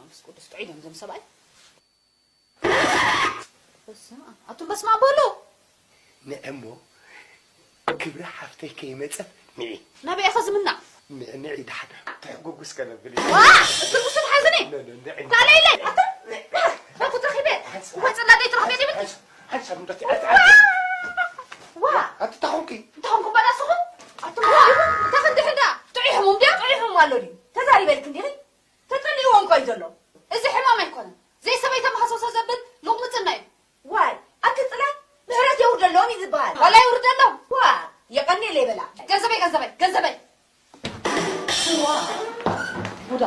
መንፈስ ቅዱስ ጥዑይ እዮም እዞም ሰብኣይ። በስመ ኣብ። ኣቱም በስመ ኣብ በሉ። ንዕሞ ክብሪ ሓፍተይ ከይመጸት ንዒ። ናበይ ኢኻ ዝምናዕ? ንዒ፣ ንዒ ደሓን። ተሕጉጉስ ከነብል እዩ። ዋ! እትርጉሱ ተሓዝኒ። ነ-፣ ነ-፣ ንዒ። ታለይለይ። ኣቱም ናብኡ ትረኺበ። እሞ ጽላተይ ትረኽበ ዘይብልኪ። ሓንሳብ እንደት ዋ! ኣቲ ታኹንኪ። እንታይ ኾንኩም በላ ንስኹም? ኣቱም እንታይ ክንድሕር ደኣ? ጥዑይ ሕሙም ድያ? ጥዑይ ሕሙም ኣሎ ድዩ? ተዛሪበልኪ እንዲኺ? ተጸሊእዎም እኮ እዩ ዘሎ። እዚ ሕማም ኣይኮነን። ዘይሰበይቶም ሃሰውሰው ዘብል ልቑምጽና እዩ። ዋይ፣ ኣቲ ጽላት ምሕረት የውርደሎም እዩ ዝበሃል። ዋላ የውርደሎም። ዋ፣ የቐንየለይ በላ። ገንዘበይ፣ ገንዘበይ፣ ገንዘበይ። ዋ፣ ቡዳ።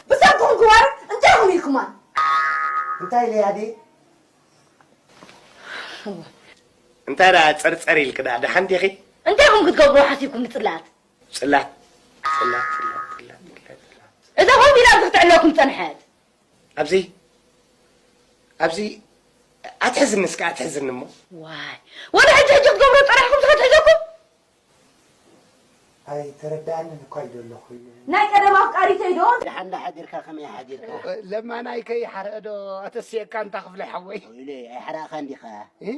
ብዛዕባኹም ክዋረድ እንታይ ኹም ኢልኩማ? እንታይ ኢለ ኣደ? እንታይ ደኣ ጸርጸር ኢልክ ደኣ? ደሓን ዲኺ? እንታይ ኹም ክትገብሩ ሓሲብኩም ጽላት? ጽላት፣ ጽላት፣ ጽላት፣ ጽላት፣ ጽላት፣ ጽላት። እዛ ኾፍ ኢላ ኣብዚ ክትዕለኩም ጸንሐት። ኣብዚ፣ ኣብዚ ኣትሕዝኒ እስከ ኣትሕዝኒ እሞ። ዋይ፣ ወላ ሕጂ ሕጂ ክትገብሮ ጸኒሕኩም እስከ ትሕዘኩም። ኣይተረድኣንን እኳ ኢሉ ኣለኹ። ናይ ቀደም ኣፍቃሪተይ ዶ? ደሓን ዶ ሓዲርካ፣ ከመይ ሓዲርካ? ለማናይ ከይሓርአ ዶ ኣተስየካ እንታ ክፍለ ሓወይ? ኢለ ኣይሓራእኻን ዲኻ? እ?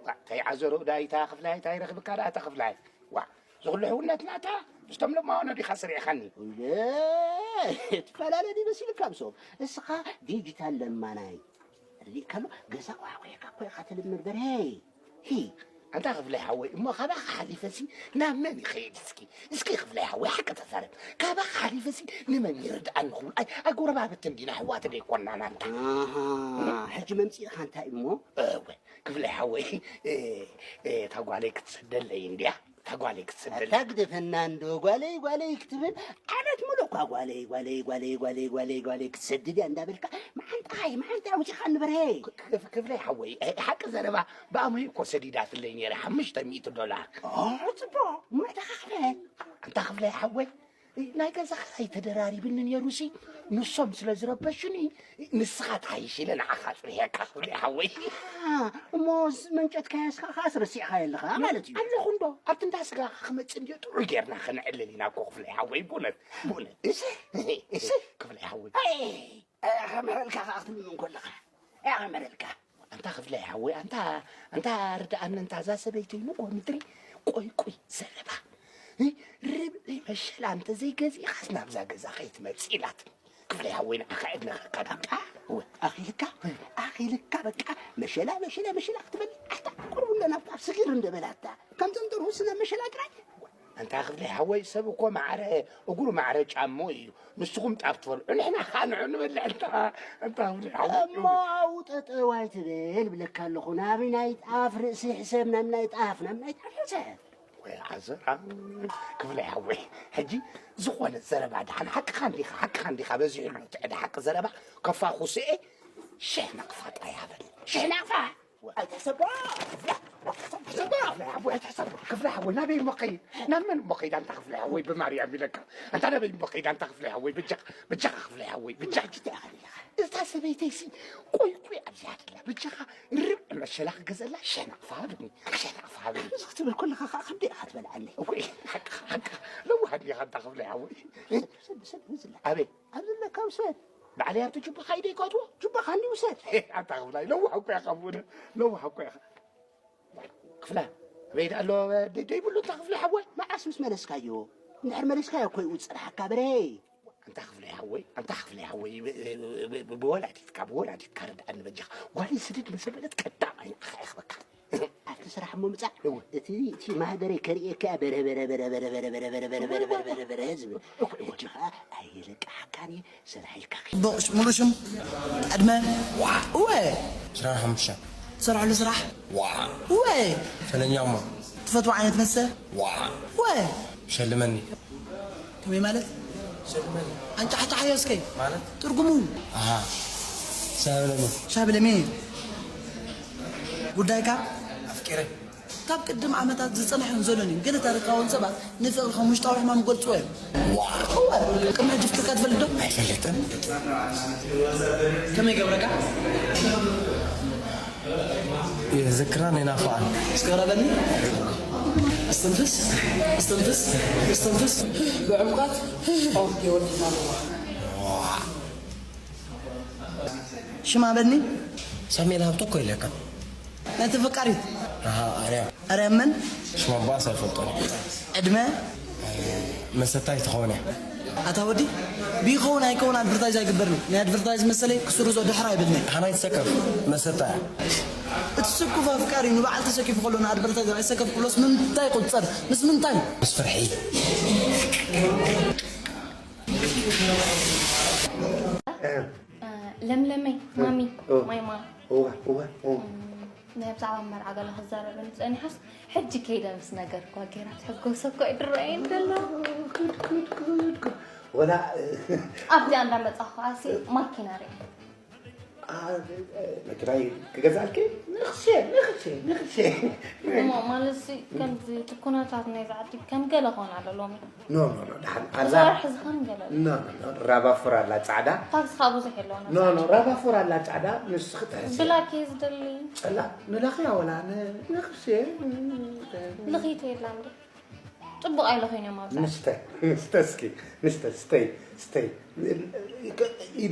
ዋ፣ እንታይ ዓዘሮ ዳይታ ክፍላይ፣ እንታይ ረኽብካ ደኣ እታ ክፍላይ? ዋ፣ እዚ ኩሉ ሕውነትና እታ ምስቶም ለማኖ ዲኻ ስሪዕኻኒ? ኢለ ትፈላለ ድዩ መሲልካ ምስኦም? እስኻ ዲጂታል ለማናይ። ርኢካ ኣሎ፣ ገዛ ቋሕቋሕካ እኮ ኢኻ ትልምር በርሄ። ሂ። ኣንታ ክፍለ ሓወይ፣ እሞ ካባኻ ሓሊፈሲ ናብ መን ይኸይድ እስኪ? እስኪ ክፍለ ሓወይ፣ ሓቂ ተዛረብ። ካባኻ ሓሊፈሲ ንመን ይርድኣኒ ክብል? ኣይ፣ ኣይ ጎረባብቲ እንዲና፣ ኣሕዋት ዶ ኣይኮናን ኣንታ? ኣሃ፣ ሕጂ መምጺእኻ እንታይ እሞ? እወ፣ ክፍለ ሓወይ፣ እ፣ እ፣ እታ ጓለይ ክትሰደለይ እንድያ። እታ ጓለይ ክትሰደለይ። ኣታ ግደፈና እንዶ፣ ጓለይ፣ ጓለይ ክትብል፣ ዓመት ሙሉእ እኳ ጓለይ፣ ጓለይ፣ ጓለይ፣ ጓለይ፣ ጓለይ፣ ጓለይ ክትሰድድ እያ እንዳበልካ፣ መዓንጣኻ፣ መዓንጣ ኣውጺኻ ንበርሄ። ክ-፣ ክ-፣ ክፍለይ ሓወይ፣ እ፣ ሓቂ ዘረባ ብኣሞይ እኮ ሰዲዳትለይ ነይራ፣ ሓሙሽተ ሚእቲ ዶላር። ኦ፣ ጽቡቕ፣ እሞ ንዕዳኻ ክፈል። ኣንታ ክፍለይ ሓወይ፣ ናይ ገዛ ክራይ ተደራሪብኒ ነይሩሲ፣ ንሶም ስለ ዝረበሹኒ፣ ንስኻ ትሓይሽ ኢለ ንዓኻ ኣጽኒሐካ ክፍለይ ሓወይ። ኣሃ፣ እሞ መንጨትካዮ እስኻ ኸኣስ ረሲዕኻዮ ኣለኻ ማለት እዩ። ኣለኹ እንዶ፣ ኣብቲ እንዳ ስጋኻ ክመጽእ እንድዮ ጥዑይ ጌርና ከነዕልል ኢና እኮ ክፍለይ ሓወይ፣ ብእውነት፣ ብእውነት። እሺ፣ እሺ፣ ክፍለይ ሓወይ። ኣይ፣ ኣይ፣ ከምህረልካ ኸኣ ክትብል እንከለኻ፣ ኣይ፣ ከምህረልካ። ኣንታ ክፍለይ ሓወይ፣ ኣንታ፣ ኣንታ ርድኣኒ፣ ኣንታ እዛ ሰበይተይ ንጎ ምድሪ፣ ቆይ፣ ቆይ፣ ዘረባ። እ፣ ርብዒ መሸላ እንተ ዘይገዚእኻስ ናብዛ ገዛ ከይትመጽእ ኢላትኒ። ክፍለይ ሓወይ፣ ንዓኻ የድንቐካ ደኣ። እወ። ኣኺልካ፣ ኣኺልካ፣ በቃ፣ መሸላ፣ መሸላ፣ መሸላ ክትበልዕ፣ ኣታ፣ ቁሩብ እንዶ ናብታ ኣብ ስጊር እንደ በላታ፣ ከምቶም ጥርሁስ ናብ መሸላ ጥራይ። ኣንታ ክፍለይ ሓወይ፣ ሰብ እኮ ማዕረ እግሩ ማዕረ ጫምኡ እዩ። ንስኹም ጣፍ ትበልዑ፣ ንሕና ኸኣ ንዑ ንበልዕ። ኣንታ፣ ኣንታ ክፍለይ ሓወይ። እሞ ኣብኡ ጠጠው ኣይትበል ብለካ ኣለኹ። ናብ ናይ ጣፍ ርእሲ ሕሰብ፣ ናብ ናይ ጣፍ፣ ናብ ናይ ጣፍ ሕሰብ። ወይ ዓዘራ፣ ክፍለይ ሓወይ፣ ሕጂ ዝኾነ ዘረባ ደሓን ሓቅኻ እንዲኻ፣ ሓቅኻ እንዲኻ፣ በዚሑ ኣሎ ትዕዲ ሓቂ ዘረባ፣ ከፋኹስኤ ሽሕ ናቕፋ ጥራይ ሃበኒ። ሽሕ ናቕፋ! ኣይትሕሰቦ! ኣይትሕሰቦ! ክፍለይ ሓወይ፣ ኣይትሕሰቦ! ክፍለይ ሓወይ፣ ናበይ እሞ ከይድ? ናብ መን እሞ ከይድ? ኣንታ ክፍለይ ሓወይ፣ ብማርያም ኢለካ። ኣንታ ናበይ እሞ ከይድ? ኣንታ ክፍለይ ሓወይ፣ በጃኻ፣ በጃኻ ክፍለይ ሓወይ፣ በጃኻ። ሕጂ እንታይ ኢኻ ኢኻ? እዛ ሰበይተይሲ፣ ቆይ፣ ቆይ፣ ኣብዚኣ ደላ፣ በጃኻ ርብዒ መሸላ ክገዘላ፣ ሽሕ ናቕፋ ሃብኒ፣ ሽሕ ናቕፋ ሃብኒ። እዚ ክትብል ከለኻ ኸዓ ክንደይ ኢኻ ትበልዓኒ? እወ፣ ሓቅኻ፣ ሓቅኻ። ለዋህ ኣዲኻ ኣንታ ክፍለይ ሓወይ። ውሰድ፣ ውሰድ፣ ውሰድ። ኣበይ? ኣብዚ ኣለካ ውሰድ። ባዕለይ ኣብቲ ጁባኻ ኢደይ ክኣትዎ? ጁባኻ እንዲ ውሰድ። ኣንታ ክፍላይ፣ ለዋህ እኮ ኢኻ ብእውነት፣ ለዋህ እኮ ኢኻ። ክፍላ፣ ኣበይ ደኣ ኣሎ? ደይ-፣ ደይብሉ ኣንታ ክፍለ ሓወይ። መዓስ ምስ መለስካዮ? እንድሕር መለስካዮ እኮ እዩ ዝጸንሓካ በሬ። ኣንታ ክፍለ ሓወይ፣ ኣንታ ክፍለ ሓወይ፣ ብ-፣ ብ-፣ ብ-፣ ብወላዲትካ፣ ብወላዲትካ ርድኣኒ በጃኻ። ጓለይ ስድድ ምስ በለት ቀዳማይ ንዓኻ የኽበካ። ኣብቲ ስራሕ እሞ ምጻእ፣ እወ። እቲ፣ እቲ ማህደረይ ከርእየካ እያ፣ በረ፣ በረ፣ በረ ዝብል። እወ፣ እወ። ሕጂ ኸኣ ኣይለቅሓካን እየ፣ ስራሕ ኢልካ ኺድ። ዶ-፣ ሙሉ ሽም? ዕድመ? ዋ። እወ። ዕስራን ሓሙሽተን። ትሰርሐሉ ስራሕ? ዋ። እወ። ፈለኛማ። ትፈትዎ ዓይነት መስተ? ዋ። እወ። ሸልመኒ። ከመይ ማለት? ሸልመኒ። ኣንጫሕጫሕዮ እስከ። ማለት? ትርጉሙ? ኣሃ። ሻብለሚ። ሻብለሚ። ጉዳይካ? ኣፍቂረ። ካብ ቅድም ዓመታት ዝጸንሐን ዘሎን እዩ። ገለ ታሪኻውያን ሰባት ንፍቕሪ ከም ውሽጣዊ ሕማም ይገልጽዎ እዮም። ዋው! እወ፣ ቅድሚ ሕጂ ፍቅርካ ትፈልጥ ዶ? ኣይፈልጥን። ከመይ ገብረካ? የዘክራን የናፍቓን። እስከ ረበኒ። እስትንፍስ፣ እስትንፍስ፣ እስትንፍስ። ብዕምቆት። ኦኬ፣ ወዲ ማማ። ሽማ በኒ? ሳሙኤል ሃብቶ እኮ ኢለካ። ነቲ ፈቃሪት? ኣሃ፣ ኣርያ። ኣርያ መን? ሽማ ባስ ኣይፈልጦን። ዕድመ? መሰታይ ትኸውን እያ። ኣታ ወዲ? ብይኸውን ኣይከውን ኣድቨርታይዝ ኣይግበርን። ናይ ኣድቨርታይዝ መሰለይ ክስርዞ ድሕር ኣይብልኒ። ሓናይ ትሰከፍ መሰታ እያ። እቲ ስኩፍ ኣፍቃሪ ንበዓል ተሰኪፉ ከሎ ንኣድቨርታይዘር ኣይሰከፍ ክብሎስ ምንታይ ቁጸር? ምስ ምንታይ? ምስ ፍርሒ። ለምለመይ ማሚ ኦ። ማይማ እወ እወ እወ ናይ ብዛዕባ መርዓ ገለ ክዛረበኒ ጸኒሓስ ሕጂ ከይደ ምስ ነገርኳ ገይራ ትሕጎሰ እኮ ይድረአየን ደሎ ወላ ኣብዚኣ እንዳመጻኹ ኣሲ ማኪና ርኢ መኪናይ ክገዛልኪ ንኽሴ ንኽሴ ንኽሴ እሞ ማለት ሲ ከምዚ እቲ ኩነታት ናይ ዝዓዲ ከም ገለ ኾን ኣሎ ሎሚ ኖ ኖ ኖ ደሓን ኣላ ዛርሒ ዝኸን ገለ ኣሎ ኖ ኖ ኖ ራባፎር ኣላ ጻዕዳ ታክሲ ከዓ ብዙሕ የለውን ኖ ኖ ራባፎር ኣላ ጻዕዳ ንስኺ ትሕስያ ብላክ እየ ዝደሊ ጸላ ንላኽያ ወላ ን- ንኽሴ ልኺቶ የላ እንዲ ጽቡቕ ኣይለኸይን እዮም ኣብዛ ንስተ ንስተ እስኪ ንስተ ስተይ ስተይ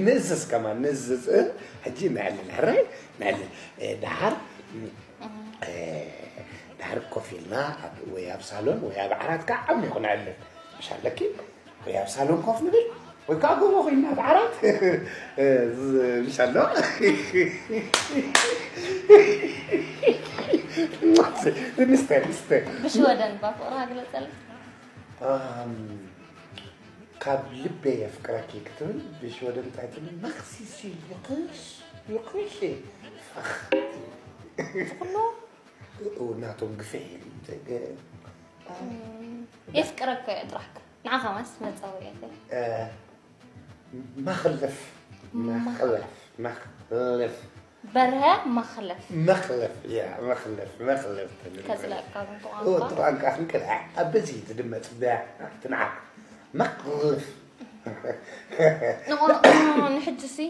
ንእዝዝ ከማን ንእዝዝ እ? ሕጂ ነዕልል ሕራይ ነዕልል እ፣ ደሓር እ፣ ደሓር ኮፍ ኢልና ኣብ- ወይ ኣብ ሳሎን ወይ ኣብ ዓራት ከዓ ዓሚኹ ነዕልል ምሽ ኣለኪ ወይ ኣብ ሳሎን ኮፍ ንብል ወይ ከዓ ጎቦ ኮይና ኣብ ዓራት እ፣ ዝ- ምሽ ኣሎ ንስተ ንስተ ብሽወደን ባ ፍቕርኻ ግለጸለይ ኣም፣ ካብ ልበይ የፍቅረኪ ክትብል ብሽወደን እንታይ ትብል መኽሲሲ ይቕሽ ይቕሽ ትኽሎ ናቶም ግፍዕ ኢሉ የፍቅረካ እየ ጥራሕካ ንዓኻ ማስ መጻወ እየ መኽልፍ መኽልፍ መኽልፍ በርሀ መኽለፍ መኽለፍ ያ መኽለፍ መኽለፍ ትብል ከጽለእካ ዝንቱ እወ ቋንቋ ቋንቋ ክንቅልዕ ኣብ በዚ ትድመጽ ትንዓቅ መኽልፍ ንሕጂ ሲ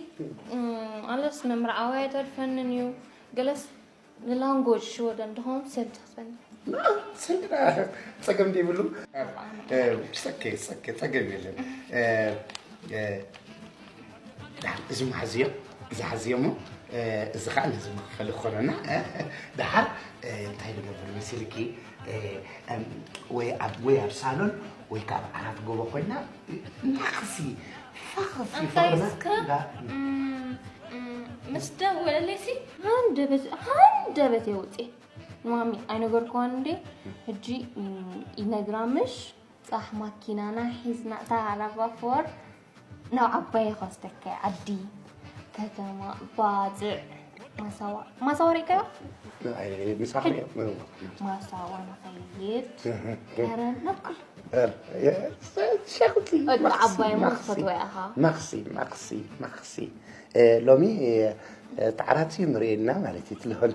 ኣለስ መምርዓዊ ኣይተርፈንን እዩ ገለስ ንላንጎጅ ሽወደን ድኾን ሰልት ክትፈኒ ሰልትና ጸገም ዘይብሉ ጸገ ጸገ ጸገም የለን እዚ መሓዝዮ እዚ ሓዝዮ እሞ እዚ ከዓ ነዚ መኽፈሊ ክኾነና ደሓር እንታይ ንገብር መሲልኪ ወይ ኣብ ወይ ኣብ ሳሎን ወይ ከዓ ኣብ ዓራት ጎቦ ኮይና ናኽሲ ፋኽፍ እንታይ እስከ ምስ ደወለለይሲ ሃንደበት ሃንደበት የውፅእ ንማሚ ኣይነገርክዋን እንዴ ሕጂ ይነግራ ምሽ ፃሕ ማኪናና ሒዝና እታ ራቫፎር ናብ ዓባይ ከወስደካ ዓዲ ከተማ ባፅዕ ማሳዋ ማሳዋ ሪእካዮ ምሳሌ ማሳዋ ንኸይድ ረ ናብ ኩሉ ሸቕቲ ወዲ ዓባይ ሞ ትፈትዋ ኢኻ ማክሲ ማክሲ ማክሲ ሎሚ ተዓራቲ ንርእየና ማለት እዩ ትለሆነ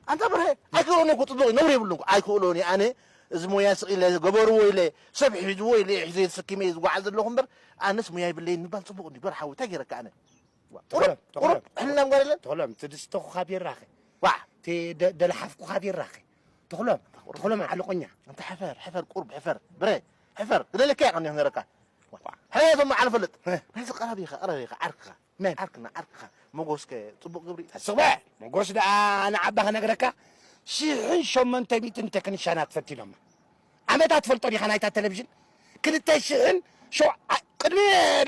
ኣንታ ብርሀ ኣይክእሎን እኮ ጽቡቕ ነውሪ የብሉን ኣይክእሎን ኣነ እዚ ሞያ ስቕ ኢለ ገበርዎ ኢለ ሰብ ሒዝዎ ኢለ ሒዘ ተሰኪመ ዝጓዓዝ ዘለኹ እምበር ኣነስ ሞያ ይብለይ ምባል ጽቡቕ እንዲ በር ሓዊ እንታይ ገይረካ ኣነ ተኾሎም ተኾሎም ሕልና ምጓር የለን ተኾሎም ትድስተኹ ካቢራኸ ዋዕ ደለሓፍኩ ካቢራኸ ተኾሎም ተኾሎም ዓለቆኛ ኣንታ ሕፈር ሕፈር ቁርብ ሕፈር ብረ ሕፈር ግደለካ ይቐኒ ነረካ ሕፈር ቶም ዓነ ፈልጥ ናይዚ ቀረብ ኢኻ ቀረብ ኢኻ ዓርክኻ መን ዓርክና ዓርክኻ መጎስከ ጽቡቕ ግብሪ ስቕ በል መጎስ ደኣ ንዓባ ክነግረካ ሽሕን ሸሞንተ ሚእትን ቴክኒሻናት ፈቲኖማ ዓመታ ትፈልጦ ዲኻ ናይታ ቴሌቪዥን ክልተ ሽሕን ሸው- ዓ- ቅድሚ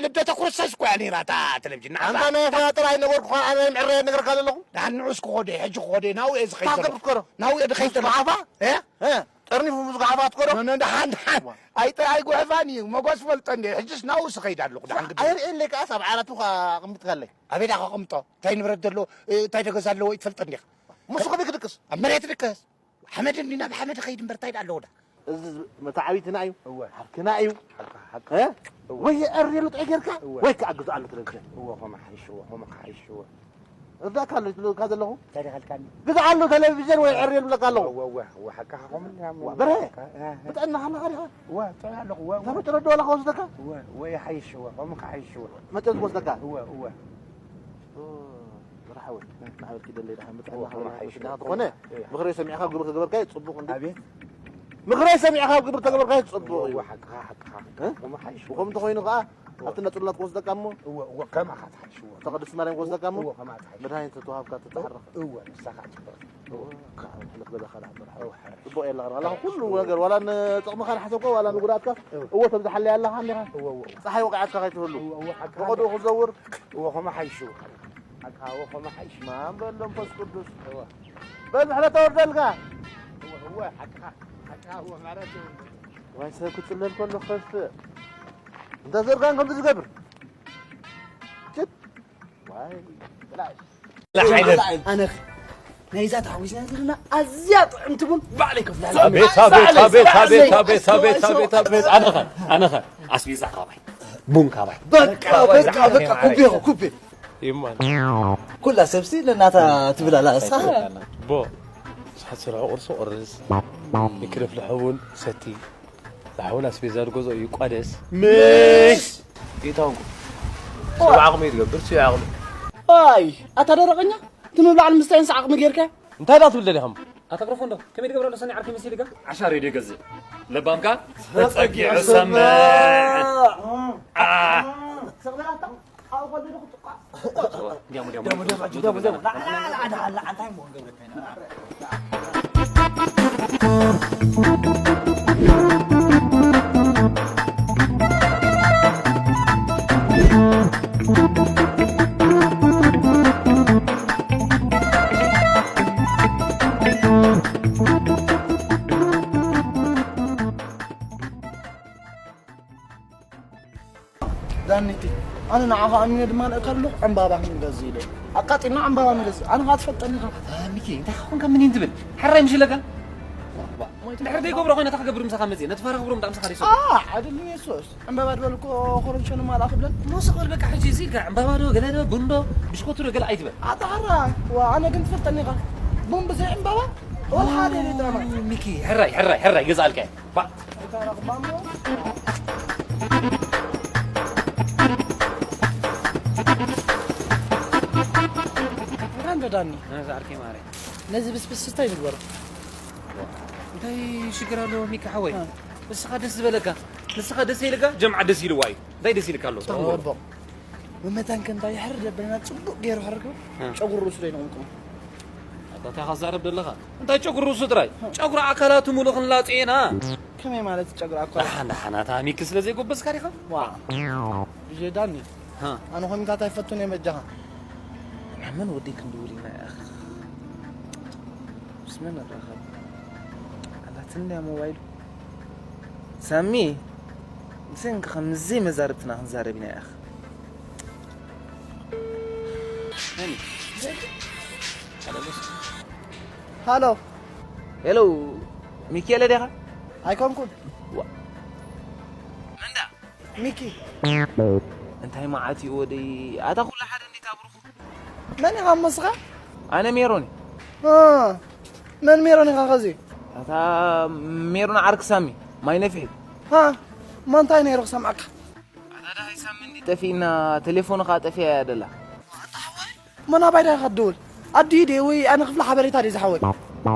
ልደተ ክርስቶስ እኮ እያ ነይራ እታ ቴሌቪዥን ንዓኻ። ኣንታ ናይ ፋጥር ኣይነገርኩኻ ኣነ ምዕረ ነገርካ ዘለኹ ደሓን ንዑስ ክኾደ ሕጂ ክኾደ ናብኡ እየ ዝኸይድ ካብ ዘለኹ ገብር ትከሮ ናብኡ እየ ዝኸይድ ዘለኹ ጉሓፋ እ? እ፣ ጠርኒፉ ምስ ጉሓፋ ትከሮ ኖ፣ ኖ፣ ደሓን ደሓን ኣይጠ ኣይጉሕፋን እዩ መጓስ ፈልጠ እንደ ሕጅስ ናብኡ ዝኸይድ ኣለኹ ደሓን ግዲ ኣይርእየለይ ከኣስ ኣብ ዓራቱ ኣቕሚጥካለይ ኣበይ ዳ ከቐምጦ እንታይ ንብረት ዘሎ እ፣ እንታይ ደገዛ ኣለዎ ይትፈልጠ እንዲኻ ሙሱ ከመይ ክድቅስ ኣብ መሬት ድቀስ ሓመድ እንዲ ናብ ሓመድ ኸይድ እምበር እንታይ ዳ ኣለዎ ዳ እዚ መታዓቢትና እዩ እወ ሓብትና እዩ ሓካ ሓካ እ? እወ ወይ የዕርየሉ ጠይገርካ እወ። ወይ ከዓ ግዝኣሉ ትረግዘ እወ ኸማ ሓይሽዎ ኸማ ሓይሽዎ እርዳእካ ኣሎ ዝብለካ ዘለኹ እንታይ ደኸልካኒ ግዝኣሉ ቴሌቪዥን ወይ ዕርየሉ ብለካ ኣለኹ እወ እወ እወ ሓካ ኸምን በርሀ ብጠና ሃለኻ ዲኻ እወ ጥዑይ ኣለኹ እወ እወ ሳብ ጭረዶ ዋላ ከወስደካ እወ እወ ይሓይሽዎ ኸሙ ክሓይሽዎ መጨዝ ክወስደካ እወ እወ ራሓወል ማሕበር ኪደለይ ደሓን ብጣዕሚ እወ፣ ኸማ ሓይሽ ዝኾነ ምኽሪ ሰሚዕካ ግብሪ ክገበርካ እዩ ፅቡቕ እንዲ ኣቤት ምኽረይ ሰሚዕኻ ኣብ ግብሪ ተገበርካዮ ጽቡቕ እዩ። እወ ሓቅኻ ሓቅኻ እ? ከምኡ ሓይሽ ብኸምኡ እንተኾይኑ ኸዓ ኣብቲ ነጽላት ክወስደካ እሞ እወ እወ ከማኻ ትሓይሽ እወ ኣብቲ ቅድስቲ ማርያም ክወስደካ እሞ እወ ከማኻ ትሓይሽ መድሃኒት ተዋሃብካ ተተሓረኸ እወ ንሳኻ ጽቡቕ ሕልፍ ገዛኻ ዳሕበር ጽቡቕ የለ ኸዳ ዋላ ኩሉ ነገር ዋላ ንጥቕምኻ ንሓሰብካ ዋላ ንጉድኣትካ እወ ተብዝሓለይ ኣለኻ እንዲኻ እወ እወ ፀሓይ ወቂዓትካ ከይትህሉ እወ እወ ሓቅኻ ብቐድኡ ክዘውር እወ ከማኻ ሓይሽ እወ ሓቅኻ እወ ከማኻ ሓይሽ ማን በሎም ፈስ ቅዱስ እወ በዝሕለ ተወርደልካ እወ እወ ሓቅኻ ሓቅኻ እወ ማለት እዩ ዋይ ሰብ ክፅለል ከሎ ክኸፍእ እንተ ዘርጋን ከምዚ ዝገብር ጭት ዋይ ጥላይ ኣነኸ ናይዛ ተሓዊስና ዘለና ኣዝያ ጥዕምቲ ቡን ባዕለይ ከፍላ ኣቤት ኣቤት ኣቤት ኣቤት ኣቤት ኣቤት ኣቤት ኣቤት ኣነኸ ኣነኸ ኣስቤዛ ካባይ ቡን ካባይ በቃ በቃ በቃ ኩቤ ኩቤ ይማን ኩላ ሰብሲ ነናታ ትብላላ እሳ ቦ ሳት ስርሑ ቁርሲ ቁርስ ይክደፍ ልሕቡን ሰቲ ላሕቡን ኣስቤዛ ዝገዝኦ እዩ ቋደስ ምሽ ጌታውንኩ ሰብ ዓቕሚ እዩ ትገብር ስዩ ዓቕሚ ኣይ ኣታ ደረቐኛ እቲ ምብላዕን ምስታይንስ ዓቕሚ ጌርካ እንታይ ዳ ትብል ደሊኻ ኣታ ግረፎ እንዶ ከመይ ትገብረሉ ሰኒ ዓርኪ መሲልካ ዓሻ ሬድዮ ገዝእ ለባምካ ተጸጊዑ ሰምዕ ዳኒቲ ኣነ ንዓኻ ኣሚነ ድማ ንእካ ኣለኹ ዕምባባ ክንገዝእ ኢለ ኣቃጢልና ዕምባባ ንገዝእ ኣነ ኻ ትፈልጠኒ ኢኻ ሚኪ እንታይ ኾንካ ምን ትብል ሕራይ ምሽ ለካ ድሕር ዘይገብሮ ኮይነ ተክገብር ምሳኻ መፅእ ነቲ ፋራ ክብሮ ምጣ ምሳኻ ሪሶ ኣድልኒ የሱስ ዕምባባ ድበልኮ ኮረንሾ ንማልኣ ክብለን ሞስቕ በል በቃ ሕጂ እዚ ኢልካ ዕምባባ ዶ ገለ ዶ ቡን ዶ ብሽኮቱ ዶ ገለ ኣይትበል ኣታ ሕራይ ዋ ኣነ ግን ትፈልጠኒ ኢኻ ቡን ብዘይ ዕምባባ ወላ ሓደ የለ ጣማ ሚኪ ሕራይ ሕራይ ሕራይ ገዛልካ ዳኒ ነዛ ዓርከይ ማረ ነዚ ብስብስ ስታይ ንግበሮ እንታይ ሽግር ኣለዎ ሚካ ሓወይ ንስኻ ደስ ዝበለካ ንስኻ ደስ ኢልካ ጀምዓ ደስ ኢልዋ እዩ እንታይ ደስ ኢልካ ኣሎ ጽቡቕ ብመታን ከንታ ይሕር ደበና ጽቡቕ ገይሩ ሕርክ ጨጉሩ ርእሱ ላይ ንቕምቅም ኣታ እንታይ ኻዛረብ ደለኻ እንታይ ጨጉሩ ርእሱ ጥራይ ጨጉሪ ኣካላቱ ሙሉ ክንላጽ ኢና ከመይ ማለት ጨጉሪ ኣኳ ደሓን ደሓናታ ሚኪ ስለ ዘይጎበዝካ ዲኻ ዋ ብጀዳኒ ኣነ ኮሚታት ኣይፈቱን እየ መጃኻ መን ወዲ ክንድውል ኢና ያኽ ምስ መን ንራኸብ ኣላትኒ ድያ ሞባይሉ ሳሚ ንስን ከምዘይ መዛርብትና ክንዛረብ ኢና ያኽ ሃሎ ሄሎ ሚኪኤለ ዲኻ ኣይኮንኩን መንዳ ሚኪ እንታይ መዓት እዩ ወደይ ኣታ ኩሉ ሓደ እንዴት ኣብርኹ መን ኢኻ እሞ ስኻ ኣነ ሜሮን እ፣ መን ሜሮን ኢኻ ኸዚ ኣታ ሜሮን ዓርክ ሳሚ ማይ ነፍሒ ሃ እሞ እንታይ ነይሩ ክሰምዓካ ኣታ ደሃይ ሳሚ እንዲ ጠፊእና ቴሌፎኑ ኸዓ ጠፊኣ እያ ደላ እሞ ናባይ ዳኻ ትድውል ኣዲኡ ድየ ወይ ኣነ ክፍሊ ሓበሬታ ድየ ዝሓወይ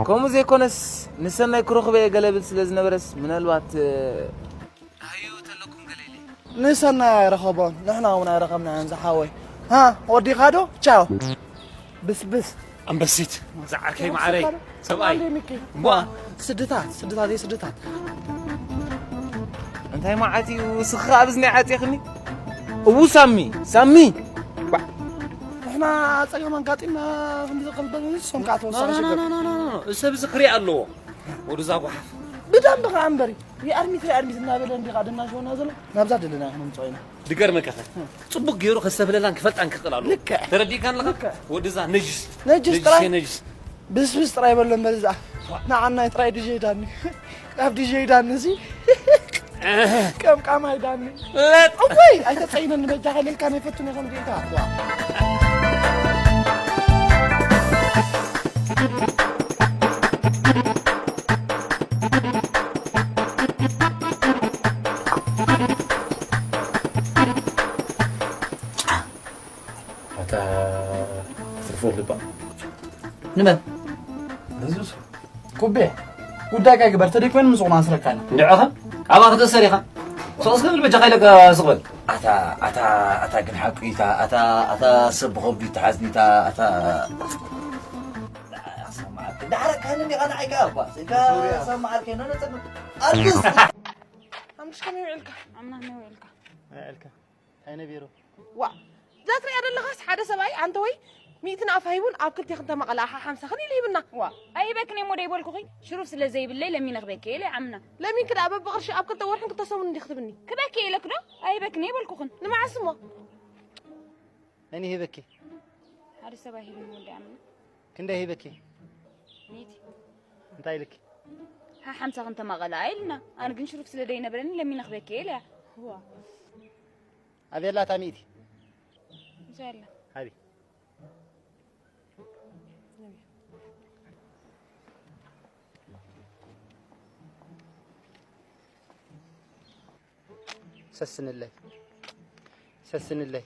ከምኡ ዘይኮነስ ንሰናይ ክረኽበ እየ ገለ ብል ስለ ዝነበረስ ምናልባት ሃዩ ተለኩም ገለ ኢለ ንሰናይ ኣይረኸቦን ንሕና እውን ኣይረኸብናዮን ዝሓወይ ሃ ወዲኻ ዶ ቻው ብስብስ ኣንበሲት ዝዓርከይ መዓረይ ሰብኣይ ስድታት ስድታት ዘይስድታት እንታይ መዓት እዩ ስኻ ኣብዚ ናይ ዓፂኽኒ እዉ ሳሚ ሳሚ ንሕና ፀገም ኣጋጢምና ክንዲ ዘቐልበሉ ንሶም ከዓ ተወሳኺ ሽግር ሰብ እዚ ክሪእ ኣለዎ ወድዛ ጓሓፍ ብደንብ ከዓ እምበሪ ይኣርሚት ይኣርሚት እናበለ እንዲኻ ድናሸወና ዘሎ ናብዛ ደለና ክንምፅኦ ኢና ድገርመካ ጽቡቅ ገይሩ ከስተብለላን ክፈልጣን ክኽእል ኣለዎ ተረዲእካ ኣለኻ ወድዛ ነጅስ ነጅስ ጥራይ ነጅስ ብስብስ ጥራይ በሎ እምበር እዛ ንዓናይ ጥራይ ድጀይ ዳኒ ካብ ድጀይ ዳኒ እዚ ቀምቃማይ ዳኒ እወይ ኣይተፀይነኒ በጃ ከለልካ ናይ ፈቱን ከም ጌታ ኣታ ክትርፎ ልባ ንመን ነዙስ ኩቤ ጉዳይካ ግበር፣ ተደይኮይኑ ምስቑና ኣስረካና። እንድዕኻ፣ ኣባ ክትእሰር ኢኻ። ስቕ እስከ ብል በጃኻ ኢለካ ስቕ በል። ኣታ፣ ኣታ፣ ኣታ ግን ሓቁ ኢታ፣ ኣታ፣ ኣታ ሰብ ብኸብዱ ይተሓዝኒ ኢታ፣ ኣታ። ሰማዕክ፣ ዳሕረካኒ እንዲኻ ንዓይካ እኳ። እካ ሰማዕክ፣ ኖ ነጸብ። ኣርቲስት። ኣምሽ ከመይ ውዕልካ? ኣምና ከመይ ውዕልካ? ውዕልካ። እንታይ ነቢሩ? ዋ፣ እዛ ትሪኣ ዘለኻስ ሓደ ሰብኣይ ኣንተ ወይ ሚእቲ ንኣፍ ሃይቡን ኣብ ክልቴኽን ተመቐለ ኣሓ ሓምሳኽን ኢሉ ሂብና። ዋ፣ ኣይበክን እየ እሞ ደይበልኩኺ? ሽሩፍ ስለ ዘይብለይ ለሚነ ክበኪ እየ ኢለ ይዓምና። ለሚንኪ ደኣ በብቕርሺ ኣብ ክልተ ወርሕን ክልተ ሰሙን እንዲኺ ትብኒ። ክበኪ እየ ኢለኪ ዶ? ኣይበክን እየ በልኩኽን። ንመዓስ እሞ? መን ይህበኪ? ሓደ ሰብኣይ ሂብኒ ወዲ ይዓምና። ክንደይ ሂበኪ? ሚእቲ። እንታይ ኢልኪ? ሓ ሓምሳኽን ተመቐለ ኢልና። ኣነ ግን ሽሩፍ ስለ ዘይነበረኒ ለሚነ ክበኪ እየ ኢለ እያ። ዋ። ኣበይ ኣላ እታ ሚእቲ? እዛ ኣላ። ሃቢ። ሰስንለይ። ሰስንለይ።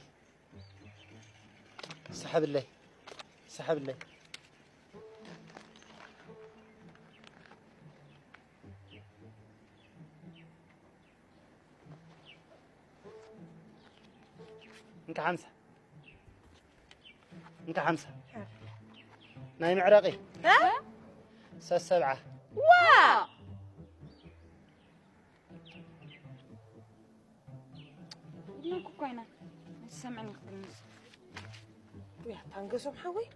ሰሓብለይ። ሰሓብለይ። እንካ ሓምሳ። እንካ ሓምሳ። ናይ መዕረቒ። እ? ሰሰብዓ። ዋ! ኢድና እኮ ኮይና። ሰምዕኒ ክትብል። ያ ታንገሶም ሓወይ።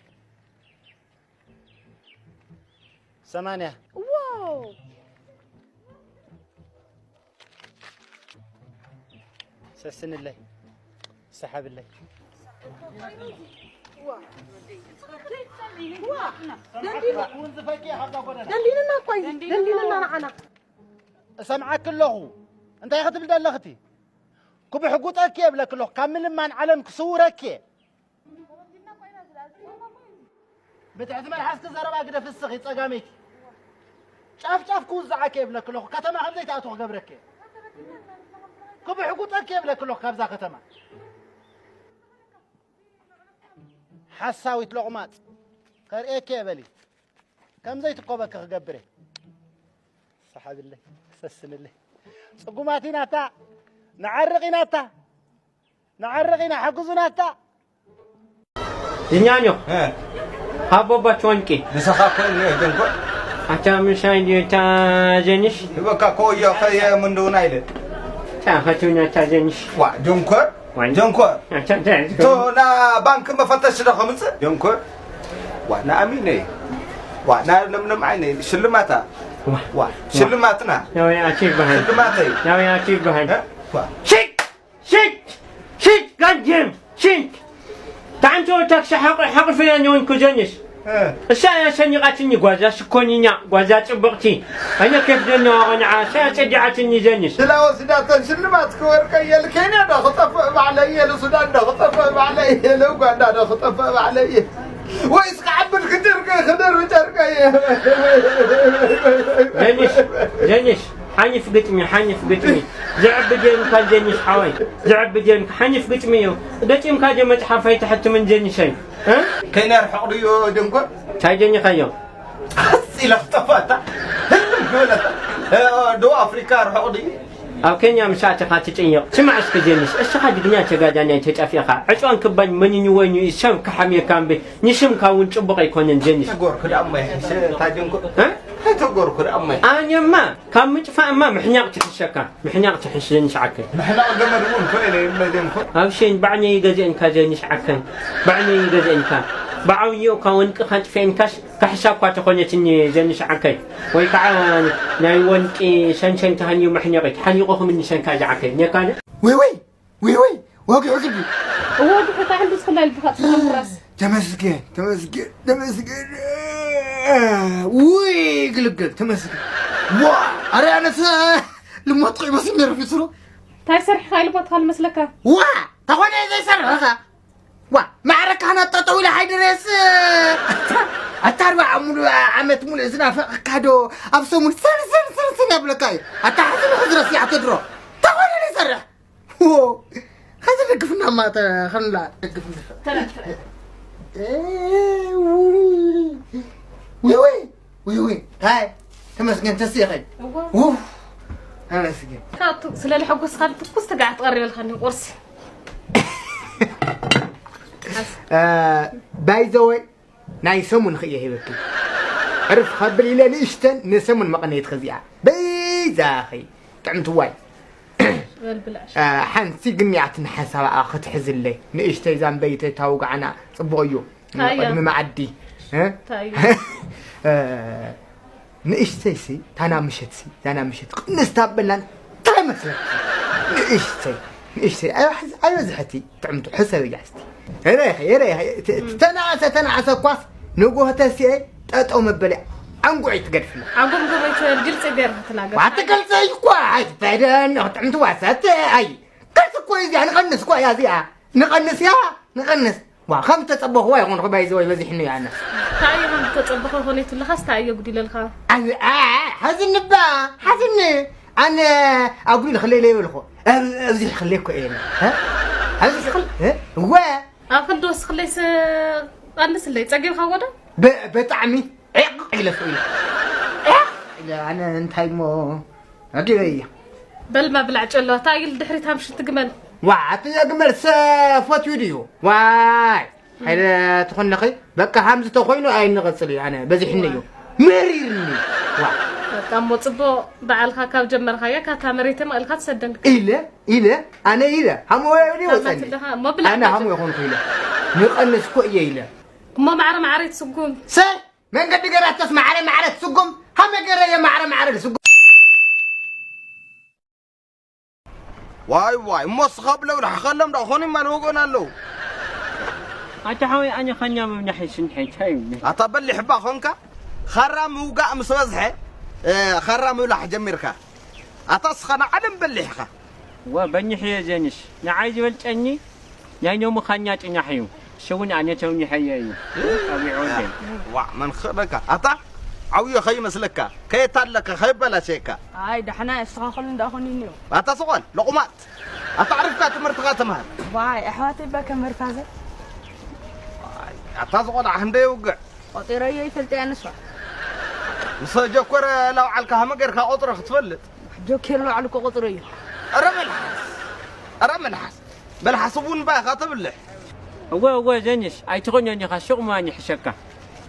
ሰማንያ። ዋው! ሰስንለይ። ሰሓብለይ። ዋ! ዋ! ደንዲኑ-፣ ደንዲንና እኮ እዩ። ደንዲንና ንዓና። እሰምዓኪ ኣለኹ። እንታይ ክትብል ዘለኽቲ? ክብሕጉጠኪ እየ እብለኪ ኣለኹ። ካብ ምልማን ዓለም ክስውረኪ እየ። ብትሕቲ መልሓስኪ ዘረባ ግደፊ እስኺ ጸጋመይቲ። ጫፍ ጫፍ ክውዝዓኪ እየ እብለኪ ኣለኹ። ከተማ ከም ዘይትኣትዊ ክገብረኪ እየ። ክብሕጉጠኪ እየ እብለኪ ኣለኹ ካብዛ ከተማ። ሓሳዊት ሎቕማጽ። ከርእየኪ እየ በሊ። ከም ዘይትኮበኪ ክገብር እየ። ሰሓብለይ፣ ሰስንለይ። ጽጉማት ኢና እታ፣ ንዓርቕ ኢና እታ፣ ንዓርቕ ኢና፣ ሓግዙና እታ። ዝኛኞ፣ እ። ሃቦባ ቾንቂ። ንስኻ እኮ እኒኦ ጀንኮ። ኣታ ምሻይ እንዲዮ እታ ጀንሽ? ይበካ እኮ እዮ ኸየ ምንድውና ኢለ። እታ ኸትውና እታ ጀንሽ? ዋ፣ ጀንኮ። ዋን-፣ ጀንኮ። ኣታ እንታይ ቶ ና ባንክ መፈተሽ ዶ ከምጽእ? ጀንኮ። ዋ፣ ንኣሚነይ። ዋ፣ ና ለምለም ዓይነይ። ሽልማታ። ዋ። ዋ፣ ሽልማትና። ናበይ ኣትዩ ይበሃል? ሽልማተይ። ናበይ ኣትዩ ይበሃል? እ? ዋ። ሽክ! ሽክ! ሽክ! ጋንጀም! ሽክ! ታንቶ ታክሲ ሓቂ፣ ሓቂ ፍያ ኒውን ኩዘኒስ። እ። እሳ እያ ሰኒቓትኒ ጓዛ ሽኮኒኛ፣ ጓዛ ጽብቕቲ። ኣነ ከፍ ደና ቆንዓ፣ እሳ እያ ጸዲዓትኒ ዘኒስ። ስላ ወስዳተን ሽልማት ክወርቀየ፣ ልኬንያ ዶ ክጠፍእ ባዕለየ፣ ልሱዳን ዶ ክጠፍእ ባዕለየ፣ ልኡጋንዳ ዶ ክጠፍእ ባዕለየ። ወይስ ክዓብል ክጨርቀ፣ ክደርብ ጨርቀየ። ዘኒስ፣ ዘኒስ፣ ሓኒፍ ግጥሚ፣ ሓኒፍ ግጥሚ። ዘዕቢ ጌምካ ዘኒስ ሓወይ፣ ዘዕቢ ጌምካ ሓኒፍ ግጥሚ እዩ። ገጢምካ ዶ መጽሓፍ ኣይትሕትምን ዘኒሰይ? እ? ኬንያ ርሑቕ ድዩ ድንኮ? እንታይ ጀኒኻዮ? ቀስ ኢለ ክጠፋታ። ህልም ክብለታ። እ፣ ደቡብ ኣፍሪካ ርሑቕ ድዩ? ኣብ ኬንያ ምስ ኣተኻ ትጭየቕ። ስማዕ እስኪ ጀኒስ፣ እስኻ ጅግና ተጋዳላይ ተጠፊእኻ። ዕጽዋን ክባን መኒኒ ወይኑ እዩ ሰብ ክሓምየካ እምበይ፣ ንስምካ እውን ጽቡቕ ኣይኮነን ጀኒስ። ተጎርኩ ደኣ እሞ ይሕሽ፣ እታ ድንኮ። እ? ኣይተጎርኩ ደኣ እሞ። ኣነማ ካብ ምጥፋእማ ምሕኛቕ ትሕሸካ። ምሕኛቕ ትሕሽ ዘኒስ ዓከይ። ምሕናቕ ገመድ እውን እኮ ኢለ የለ ድንኮ። ኣብ ሸን ባዕነይ ገዚአንካ ዘኒስ ዓከይ። ባዕነይ ገዚአንካ። ብዓብይኡ እኳ ወንቅኻ ጥፊአንካስ ካሕሳ እኳ ተኾነትኒ ዘንሽ ዓከይ፣ ወይ ከዓ ናይ ወንቂ ሸንሸል ተሃልዩ መሕኒቑ ተሓኒቑ ክምንሸንካ ዝዓከይ። ኔካነ? ወይ ወይ፣ ወይ ወይ፣ ወግሑ ግዲ። እዎ፣ ወግሑ፣ እንታይ ሕንዱስ ክላይ ልብኻ ትፍረምረስ? ተመስገን፣ ተመስገን፣ ተመስገን። ውይ፣ ግልግል፣ ተመስገን። ዋ፣ ኣረ ኣነስ ልሞትኩ ይመስል ነይሩ ፊስሩ። እንታይ ሰሪሕኻ ኢሉ ቦትኻ ልመስለካ? ዋ፣ ተኾነ ዘይሰርሕኻ? ዋ፣ ማዕረ ካህናት ጠጠው ኢለ ሃይድሬስ፣ ኣታ ኣርባዓ ሙሉ ዓመት ሙሉ ዝናፈቐካ ዶ ኣብ ሰሙን ስር ስር ስር ስር የብለካ እዩ። ኣታ ሕዚ ንሕዚ ረሲዓቶ ድሮ። ተኾነ ይሰርሕ። ዎ፣ ኸዚ ደግፍና ማ ተ-፣ ኸንላ ደግፍና። ተረፍ፣ ተረፍ። እ፣ ውይ፣ ውይ፣ ውይ፣ ውይ፣ ውይ። ሃይ። ተመስገን ተስኢኸይ። እዋ። ውፍ። ተመስገን። ካብ ቱ-፣ ስለ ልሐጎስካ ትኩስ ትጋዕ ትቐርበልካ እንዲሁ ቁርሲ። ባይ ዘ ወይ ናይ ሰሙን ኽእየ ሂበኪ። ዕርፍ ኸብል ኢለ ንእሽተን ንሰሙን መቐነይት ኸዚኣ። በይዛኺ ጥዕምቲ ዋይ። በል ብላዕ። ሓንቲ ግንያትን ሓሳባኣ ክትሕዝለይ ንእሽተይ ዛንበይተይ ታውጋዕና ጽቡቕ እዩ። እንታይ እያ? ቅድሚ መዓዲ፣ እ? እንታይ እዩ? እ፣ ንእሽተይሲ፣ ታና ምሸትሲ፣ ዛና ምሸት ቅንስ ታበላን እንታይ መስለኪ? ንእሽተይ፣ ንእሽተይ፣ ኣይበዝሐቲ ጥዕምቱ ሕሰብ እያ እስቲ። የረ፣ የረ፣ ተ-፣ ተናእሰ፣ ተናእሰ እኳስ ንጎሆ ተሲኤ ጠጠው መበሊ ኣንጉዒ ትገድፍና። ዓጎምጎም ኣይትበል፣ ግልፂ ገይርካ ተናገር። ዋትገልፀ እኳ ኣይትፈደን፣ ጥዕምቲ ዋሳተ፣ ኣይ፣ ቅርሲ እኮ እዚኣ፣ ንቐንስ እኮ እያ እዚኣ። ንቐንስ እያ፣ ንቐንስ። ዋ፣ ከም ተጸበኽዋ ይኹን፣ ርባይ ዘወይ በዚሕኒ እያ፣ ኣነ። እንታይ እዮም ተጸበኸ ኾነ ትብልኻስ፣ እንታይ እየ ጉዲለልካ? ኣይ፣ ኣ፣ ኣ፣ ሓዝኒ እባ፣ ሓዝኒ። ኣነ ኣጉዲል ክለይ ለይበልኹ። ኣብ-፣ ኣብዚ ክለይ እኮ እየ፣ እ? ኣብዚ ክል-፣ እ? እወ። ኣብ ክንዲ ወስኽለይስ ቀንስለይ፣ ጸጊብካ ወዶ? ብ-፣ ብጣዕሚ ዒቕ ኢለ ስኢለ። ዒቕ ኢለ፣ ኣነ እንታይ እሞ ኣዲበይ እያ። በልማ ብላዕ ጨሎ፣ እንታይ ኢል ድሕሪት ሃምሽቲ ግመል? ዋ፣ ኣቲ ግመል ሰ-፣ ፈትዩ ድዩ? ዋይ፣ ሓይለ ትኾንለኺ? በቃ ሃምዚ ተኾይኑ ኣይንቐጽል እዩ፣ ኣነ በዚሕኒ እዩ። መሪርኒ። ዋ። በቃ እሞ ጽቡቕ፣ በዓልካ ካብ ጀመርካያ፣ ካብታ መሬት መቐልካ ትሰደን። ኢለ፣ ኢለ፣ ኣነ ኢለ፣ ሃሞ ወይ ወጸኒ። ታማትልኻ፣ እሞ ብላዕ ኣነ ጨሎ። ሃሞ ይኾንኩ ኢለ። ንቐንስ እኮ እየ ኢለ። እሞ ማዕረ ማዕረ ትስጉም። ሰ-፣ መንገዲ ገራቶስ ማዕረ ማዕረ ትስጉም፣ ሃመ ገረ የማዕረ ማዕረ ትስጉም። ዋይ ዋይ፣ እሞ እስኻ ብለው ላሕኸሎም ዶ ኾኑ እማ ንወገን ኣለዉ። ኣታ ሓወይ፣ ኣነ ኻኛ ምብላሕ ይስንሐ፣ እንታይ እዩ? ኣታ በሊሕ እባ ኾንካ፣ ኻራ ምውጋእ ምስ በዝሐ፣ እ፣ ኻራ ምብላሕ ጀሚርካ። ኣታ እስኻ ንዓለም በሊሕ ኢኻ። ዋ፣ በኒሕ እየ ጀንሽ። ንዓይ ዝበልጨኒ ናይ ሎሚ ኻኛ ጭናሕ እዩ። እሱ እውን ኣነ ተውኒሐዮ እዩ። ጸዊዑ ወደይ። ዋዕ፣ መን ክኽእለካ? ኣታ ዓውዮ ኸይመስለካ፣ ከየታለካ፣ ኸይበላሸየካ። ኣይ፣ ዳሕና የስተኻኽሉ እንዳኾኑ እኒኦ። ኣታ ስቕ በል፣ ለቑማት። ኣታ ዓሪፍካ ትምህርትኻ ተምሃር። ዋይ፣ ኣሕዋተይ እባ ከምህርካ ዘ- ኣታ ዝቖልዓ ክንደይ ይውግዕ? ቆጢረዮ ይፈልጥ እያ ንሷ። ምስ ጀኮረ ላውዓልካ ሃመ ጌርካ ቆጽሮ ክትፈልጥ። ጆኬር ላውዓል እኮ ቆጽሮ እዩ። ኧረ መልሓስ፣ ኧረ መልሓስ፣ መልሓስ እውን እባ ኢኻ ተብልሕ። እወ፣ እወ፣ ጀንሽ፣ ኣይትኾንዮን ኢኻ፣ ሹቕ ምዃን ይሕሸካ።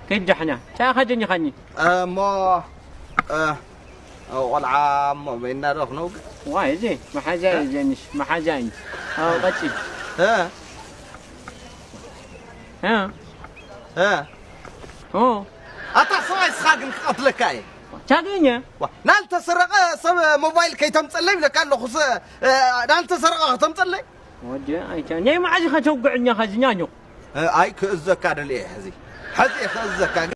ከይድ ዳሕና፣ እንታይ ኢኻ ጀኒኻኒ? እሞ፣ እ፣ ቆልዓ እሞ በይና ዶ ክነውግዕ? ዋይ፣ እዚ መሓዛ እዩ፣ ጀንሽ፣ መሓዛ እዩ። ኣዎ፣ ቀጽል። እ? እ? እ? ኦ። ኣታ ሰብኣይ እስኻ ግን ክቐትለካ እየ። ታገኘ? ዋ፣ ናልተሰረቐ ሰብ ሞባይል ከይተምፀለይ ይብለካ ኣለኹ። ስ-፣ እ፣ ናልተሰረቐ ከተምፀለይ? ወዲ ኣይታ-፣ ናይ መዓዝ ኢኻ ተውግዐኛ ኸዚ ኛኞ? እ፣ ኣይ ክእዘካ ደልየ ሕዚ። ሕዚ እየ ክእዘካ።